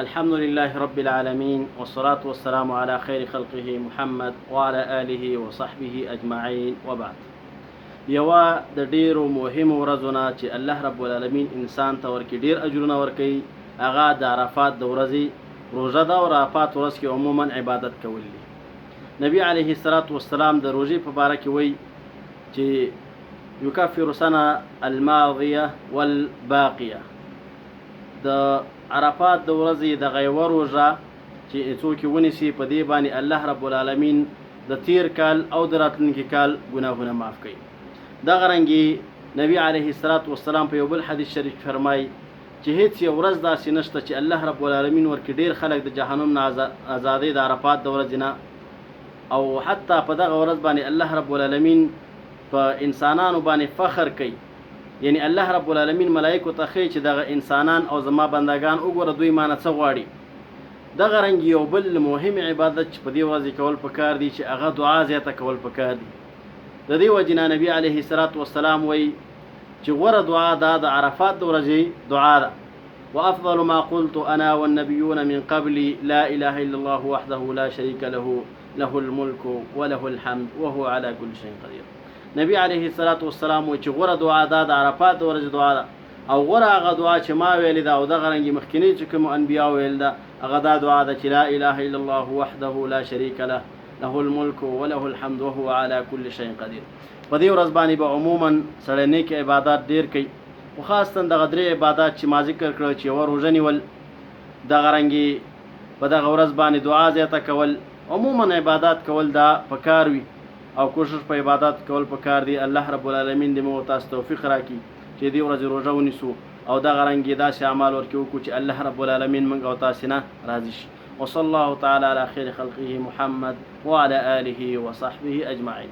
الحمد لله رب العالمين والصلاة والسلام على خير خلقه محمد وعلى آله وصحبه أجمعين وبعد. یوه د ډیرو مهمو ورځو نه چې الله رب العالمین انسان ته ورکې ډیر اجرونه ورکوي، هغه د عرفات د ورځې روژه ده، او عرفات ورځ کې عموما عبادت کول دي. نبی علیه الصلاة والسلام د روژې په باره کې وایي چې یکفر سنه الماضیه والباقیه. د عرفات د ورځې دغه یوه روژه چې څوک یې ونیسي، په دې باندې الله رب العالمین د تیر کال او د راتلونکي کال ګناهونه معاف کوي. دغه رنګې نبی علیه الصلاة والسلام په یو بل حدیث شریف کې فرمایي چې هیڅ یو ورځ داسې نشته چې الله رب العالمین ورکې ډیر خلک د جهنم نه ازادۍ د عرفات د ورځې نه، او حتی په دغه ورځ باندې الله رب العالمین په انسانانو باندې فخر کوي. یعنی الله رب العالمین ملائکو ته ښیي چې دغه انسانان او زما بندګان وګوره، دوی مانه څه غواړي. دغه رنګ یو بل مهم عبادت چې په دې ورځ کول پکار دي چې هغه دعا زیاته کول پکار دي. د دې وجې نه نبی علیه الصلاة والسلام وایي چې غوره دعا دا د عرفات د ورځې دعا ده. وافضل ما قلت انا والنبيون من قبلي لا اله الا الله وحده لا شريك له له الملك وله الحمد وهو على كل شيء قدير. نبی علیه الصلاة والسلام وایي چې غوره دعا دا د عرفات د ورځې دعا ده، او غوره هغه دعا چې ما ویلې ده او دغه رنګې مخکینی چې کوم انبیا ویل ده، هغه دا دعا ده چې لا اله الا الله وحده لا شریک له له الملک وله الحمد وهو على كل شيء قدیر. په دې ورځ باندې به عموما سړی نیک عبادات ډیر کوي، خو خاصتا دغه درې عبادات چې ما ذکر کړل، چې یوه روژه نیول، دغه رنګې په دغه ورځ باندې دعا زیاته کول، عموما عبادات کول دا پکار وي، او کوشش په عبادت کول پکار دي. الله رب العالمین دې موږ تاسو توفیق راکړي چې دې ورځې روژه ونیسو او دغه رنګ داسې اعمال ورکې وکړو چې الله رب العالمین موږ او تاسو نه راضي شي. وصلى الله تعالى على خير خلقه محمد وعلى آله وصحبه أجمعين.